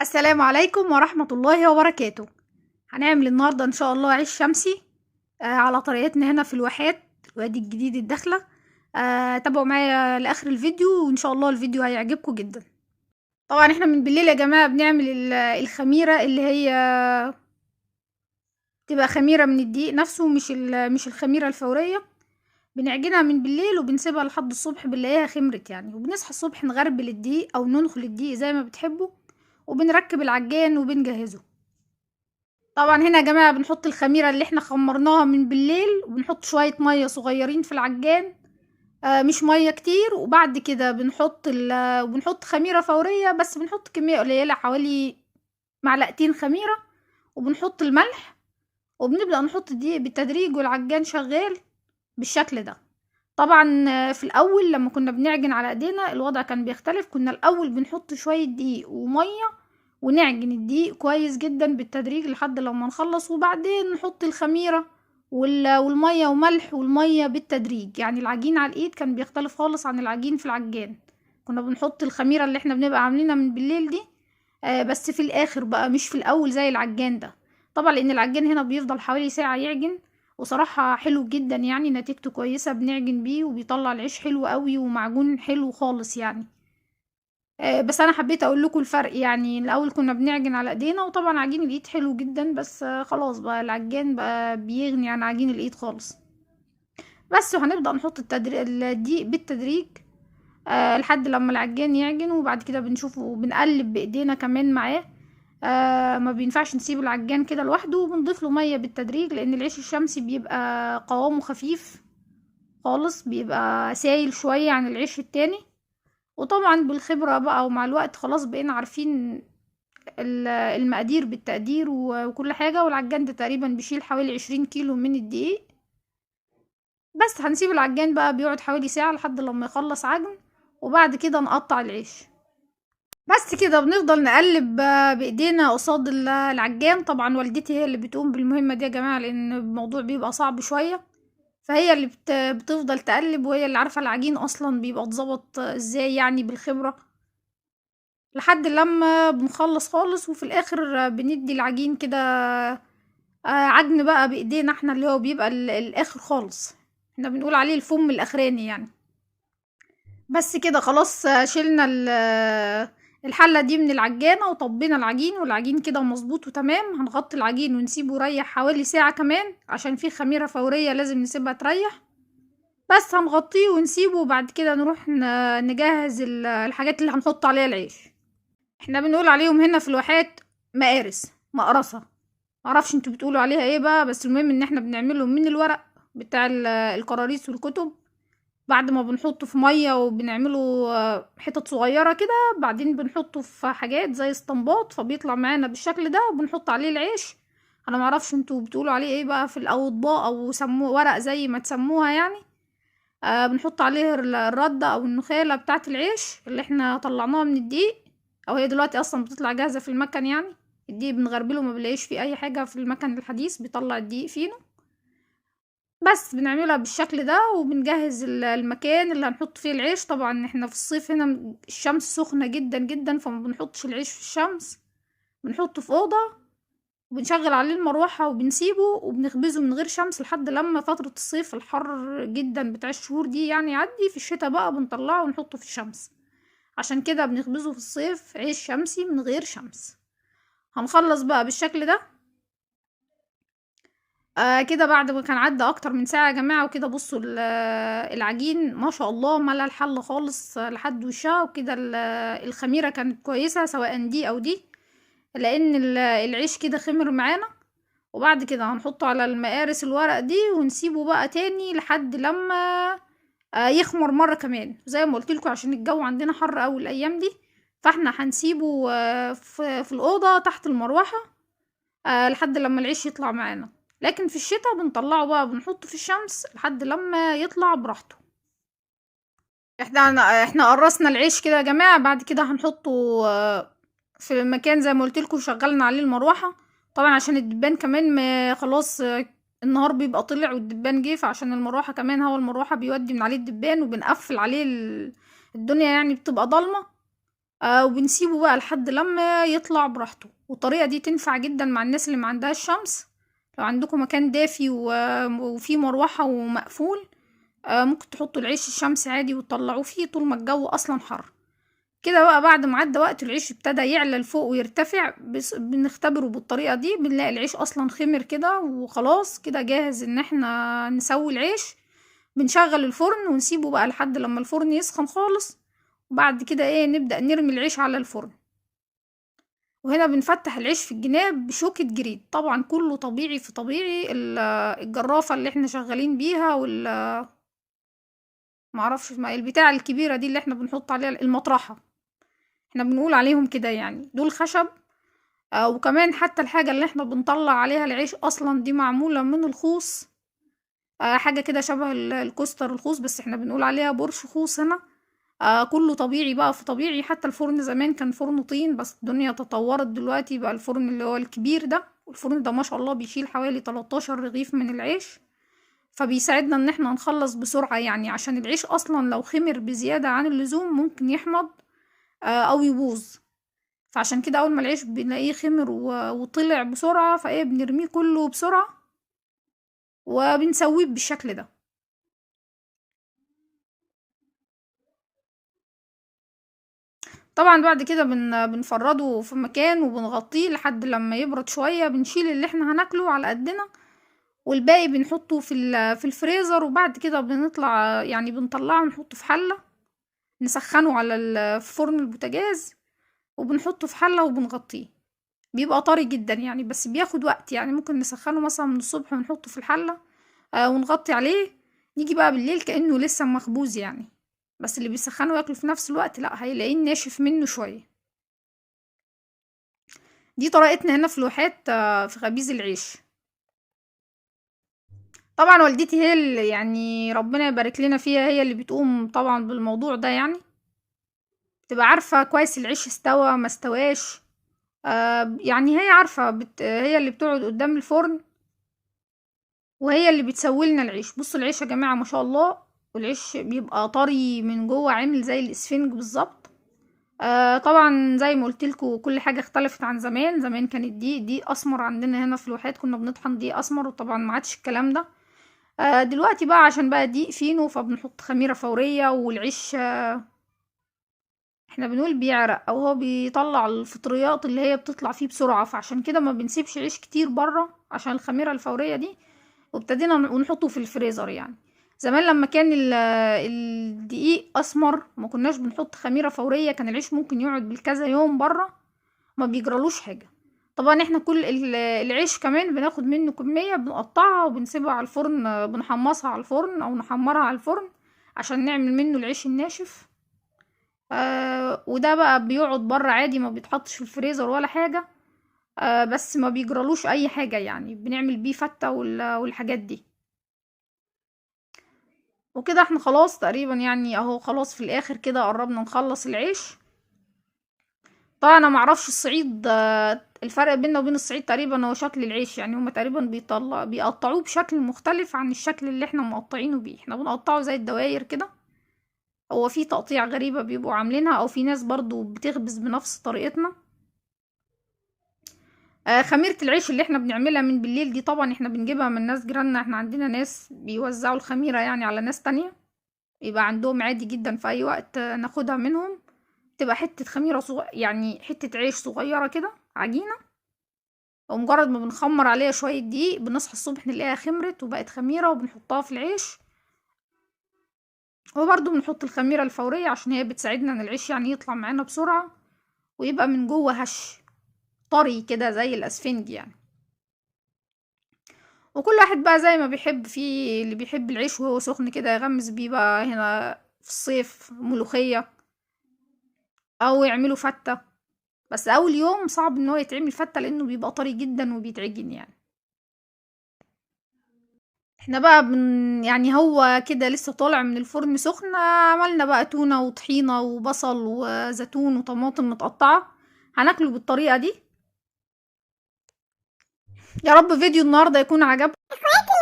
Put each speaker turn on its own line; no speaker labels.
السلام عليكم ورحمة الله وبركاته. هنعمل النهاردة إن شاء الله عيش شمسي على طريقتنا هنا في الواحات، الوادي الجديد الداخلة. تابعوا معايا لآخر الفيديو وإن شاء الله الفيديو هيعجبكم جدا. طبعا احنا من بالليل يا جماعة بنعمل الخميرة اللي هي تبقى خميرة من الدقيق نفسه، مش الخميرة الفورية. بنعجنها من بالليل وبنسيبها لحد الصبح، بنلاقيها خمرت يعني. وبنصحى الصبح نغربل الدقيق او ننخل الدقيق زي ما بتحبوا، وبنركب العجان وبنجهزه. طبعا هنا يا جماعة بنحط الخميرة اللي احنا خمرناها من بالليل، وبنحط شوية مية صغيرين في العجان، مش مية كتير. وبعد كده بنحط خميرة فورية، بس بنحط كمية قليلة حوالي معلقتين خميرة، وبنحط الملح، وبنبدأ نحط الدقيق بالتدريج والعجان شغال بالشكل ده. طبعا في الاول لما كنا بنعجن على ايدينا الوضع كان بيختلف، كنا الاول بنحط شوية دقيق ومية ونعجن الدقيق كويس جدا بالتدريج لحد لما نخلص، وبعدين نحط الخميرة والمية وملح والمية بالتدريج. يعني العجين على الايد كان بيختلف خالص عن العجين في العجان. كنا بنحط الخميرة اللي احنا بنبقى عاملينها من بالليل دي، بس في الاخر بقى، مش في الاول زي العجان ده. طبعا لان العجان هنا بيفضل حوالي ساعة يعجن، وصراحة حلو جدا يعني، نتيجته كويسة، بنعجن بيه وبيطلع العيش حلو قوي ومعجون حلو خالص يعني. بس انا حبيت اقول لكم الفرق يعني. الاول كنا بنعجن على ايدينا، وطبعا عجين الايد حلو جدا، بس خلاص بقى العجان بقى بيغني عن عجين الايد خالص. بس وهنبدأ نحط الدقيق بالتدريج، لحد لما العجان يعجن، وبعد كده بنشوفه وبنقلب بايدينا كمان معاه. ما بينفعش نسيب العجان كده لوحده، وبنضيف له مية بالتدريج لان العيش الشمسي بيبقى قوامه خفيف خالص، بيبقى سايل شوية عن العيش التاني. وطبعا بالخبرة بقى ومع الوقت خلاص بقينا عارفين المقادير بالتقدير وكل حاجة. والعجان ده تقريبا بيشيل حوالي 20 كيلو من الدقيق. بس هنسيب العجان بقى بيقعد حوالي ساعة لحد لما يخلص عجن، وبعد كده نقطع العيش. بس كده بنفضل نقلب بايدينا قصاد العجان. طبعا والدتي هي اللي بتقوم بالمهمة دي يا جماعة، لان الموضوع بيبقى صعب شوية، فهي اللي بتفضل تقلب، وهي اللي عارفة العجين اصلا بيبقى اتظبط ازاي يعني بالخبرة، لحد لما بنخلص خالص. وفي الاخر بندي العجين كده، عجن بقى بايدينا احنا، اللي هو بيبقى الاخر خالص، احنا بنقول عليه الفم الاخراني يعني. بس كده خلاص، شلنا الحلة دي من العجانة وطبينا العجين، والعجين كده مظبوط وتمام. هنغطي العجين ونسيبه يريح حوالي ساعة كمان، عشان فيه خميرة فورية لازم نسيبها تريح. بس هنغطيه ونسيبه، وبعد كده نروح نجهز الحاجات اللي هنحط عليها العيش. احنا بنقول عليهم هنا في الواحات مقارس، مقرصة، معرفش انتوا بتقولوا عليها ايه بقى، بس المهم ان احنا بنعملهم من الورق بتاع الكراريس والكتب، بعد ما بنحطه في مية وبنعمله حتت صغيرة كده، بعدين بنحطه في حاجات زي اسطمبات، فبيطلع معانا بالشكل ده، وبنحط عليه العيش. انا معرفش انتوا بتقولوا عليه ايه بقى في الاطباق او سموه ورق زي ما تسموها يعني. بنحط عليه الردة او النخالة بتاعة العيش اللي احنا طلعناها من الدقيق، او هي دلوقتي اصلا بتطلع جاهزة في المكن يعني. الدقيق بنغربله ما بنلاقيش فيه اي حاجة في المكن الحديث، بيطلع الدقيق فينه. بس بنعملها بالشكل ده، وبنجهز المكان اللي هنحط فيه العيش. طبعا احنا في الصيف هنا الشمس سخنة جدا جدا، فما بنحطش العيش في الشمس، بنحطه في اوضة وبنشغل عليه المروحة وبنسيبه وبنخبزه من غير شمس لحد لما فترة الصيف الحر جدا بتاع الشهور دي يعني يعدي. في الشتاء بقى بنطلعه ونحطه في الشمس، عشان كده بنخبزه في الصيف عيش شمسي من غير شمس. هنخلص بقى بالشكل ده. كده بعد ما كان عدى اكتر من ساعة يا جماعة وكده. بصوا العجين ما شاء الله ملى الحلة خالص لحد وشها وكده. الخميرة كانت كويسة سواء دي او دي، لان العيش كده خمر معانا. وبعد كده هنحطه على المقارس الورق دي ونسيبه بقى تاني لحد لما يخمر مرة كمان. زي ما قلت لكم عشان الجو عندنا حر قوي الايام دي، فاحنا هنسيبه في الأوضة تحت المروحة، لحد لما العيش يطلع معانا. لكن في الشتاء بنطلعه بقى بنحطه في الشمس لحد لما يطلع براحته. احنا قرصنا العيش كده يا جماعة. بعد كده هنحطه في مكان زي ما قلت لكم شغلنا عليه المروحة، طبعا عشان الدبان كمان ما خلاص، النهار بيبقى طلع والدبان جه، فعشان المروحة كمان هو المروحة بيودي من عليه الدبان، وبنقفل عليه الدنيا يعني بتبقى ضلمة. وبنسيبه بقى لحد لما يطلع براحته. والطريقة دي تنفع جدا مع الناس اللي ما عندهاش شمس، لو عندكم مكان دافي وفيه مروحة ومقفول، ممكن تحطوا العيش الشمس عادي وتطلعوه فيه طول ما الجو اصلا حر كده. بقى بعد ما عدى وقت العيش ابتدى يعلى لفوق ويرتفع، بنختبره بالطريقة دي، بنلاقي العيش اصلا خمر كده وخلاص كده جاهز ان احنا نسوي العيش. بنشغل الفرن ونسيبه بقى لحد لما الفرن يسخن خالص، وبعد كده نبدأ نرمي العيش على الفرن. وهنا بنفتح العيش في الجناب بشوكة جريد، طبعا كله طبيعي في طبيعي. الجرافة اللي احنا شغالين بيها معرفش اسمها ايه، البتاعة الكبيرة دي اللي احنا بنحط عليها المطرحة، احنا بنقول عليهم كده يعني، دول خشب. وكمان حتى الحاجة اللي احنا بنطلع عليها العيش اصلا دي معمولة من الخوص، حاجة كده شبه الكوستر الخوص، بس احنا بنقول عليها برش خوص هنا. كله طبيعي بقى في طبيعي. حتى الفرن زمان كان فرن طين، بس الدنيا تطورت دلوقتي بقى الفرن اللي هو الكبير ده، والفرن ده ما شاء الله بيشيل حوالي 13 رغيف من العيش، فبيساعدنا ان احنا نخلص بسرعة يعني، عشان العيش اصلا لو خمر بزيادة عن اللزوم ممكن يحمض، او يبوظ. فعشان كده اول ما العيش بنلاقيه خمر وطلع بسرعة، فايه بنرميه كله بسرعة وبنسويه بالشكل ده. طبعا بعد كده بنفرده في مكان وبنغطيه لحد لما يبرد شوية، بنشيل اللي احنا هناكله على قدنا والباقي بنحطه في الفريزر. وبعد كده بنطلعه نحطه في حلة، نسخنه على في فرن البوتاجاز، وبنحطه في حلة وبنغطيه، بيبقى طري جدا يعني، بس بياخد وقت يعني، ممكن نسخنه مثلا من الصبح ونحطه في الحلة، ونغطي عليه، نيجي بقى بالليل كأنه لسه مخبوز يعني. بس اللي بيسخنه وياكله في نفس الوقت لا، هيلاقيه ناشف منه شوية. دي طريقتنا هنا في الواحات، في خبيز العيش. طبعا والدتي هي اللي ربنا يبارك لنا فيها، هي اللي بتقوم طبعا بالموضوع ده يعني، تبقى عارفة كويس العيش استوى ما استواش، هي عارفة، هي اللي بتقعد قدام الفرن وهي اللي بتسوي لنا العيش. بصوا العيش يا جماعة ما شاء الله، والعيش بيبقى طري من جوه عامل زي الاسفنج بالظبط. طبعا زي ما قلت لكم كل حاجة اختلفت عن زمان. زمان كانت دي اسمر، عندنا هنا في الواحات كنا بنطحن دي اسمر، وطبعا ما عادش الكلام ده. دلوقتي بقى عشان بقى دقيق فينو، فبنحط خميرة فورية، والعيش، احنا بنقول بيعرق او هو بيطلع الفطريات اللي هي بتطلع فيه بسرعة، فعشان كده ما بنسيبش عيش كتير بره عشان الخميرة الفورية دي، وابتدينا ونحطه في الفريزر يعني. زمان لما كان الدقيق اسمر ما كناش بنحط خميرة فورية، كان العيش ممكن يقعد بالكذا يوم بره ما بيجرالوش حاجة. طبعا احنا كل العيش كمان بناخد منه كمية بنقطعها وبنسيبها على الفرن، بنحمصها على الفرن او نحمرها على الفرن عشان نعمل منه العيش الناشف. وده بقى بيقعد بره عادي، ما بيتحطش في الفريزر ولا حاجة، بس ما بيجرالوش اي حاجة يعني، بنعمل بيه فتة والحاجات دي وكده. احنا خلاص تقريبا اهو خلاص في الاخر كده قربنا نخلص العيش. طبعا انا معرفش الصعيد، الفرق بيننا وبين الصعيد تقريبا هو شكل العيش يعني، هما تقريبا بيقطعوه بشكل مختلف عن الشكل اللي احنا مقطعينه بيه. احنا بنقطعه زي الدواير كده، هو في تقطيع غريبة بيبقوا عاملينها، او في ناس برضو بتخبز بنفس طريقتنا. خميرة العيش اللي احنا بنعملها من بالليل دي طبعا احنا بنجيبها من ناس جيراننا، احنا عندنا ناس بيوزعوا الخميرة على ناس تانية، يبقى عندهم عادي جدا في اي وقت ناخدها منهم. تبقى حتة خميرة يعني حتة عيش صغيرة كده عجينة، ومجرد ما بنخمر عليها شوية دقيق بنصحى الصبح نلاقيها خمرت وبقت خميرة، وبنحطها في العيش. وبرضو بنحط الخميرة الفورية عشان هي بتساعدنا ان العيش يطلع معانا بسرعة ويبقى من جوه هش طري كده زي الاسفنج. وكل واحد بقى زي ما بيحب، في اللي بيحب العيش وهو سخن كده يغمس بيه بقى هنا في الصيف ملوخية او يعملوا فتة، بس اول يوم صعب ان هو يتعمل فتة لانه بيبقى طري جدا وبيتعجن. احنا بقى يعني هو كده لسه طالع من الفرن سخن، عملنا بقى تونة وطحينة وبصل وزيتون وطماطم متقطعة، هناكله بالطريقة دي. يا رب فيديو النهاردة يكون عجبكم.
اخواتي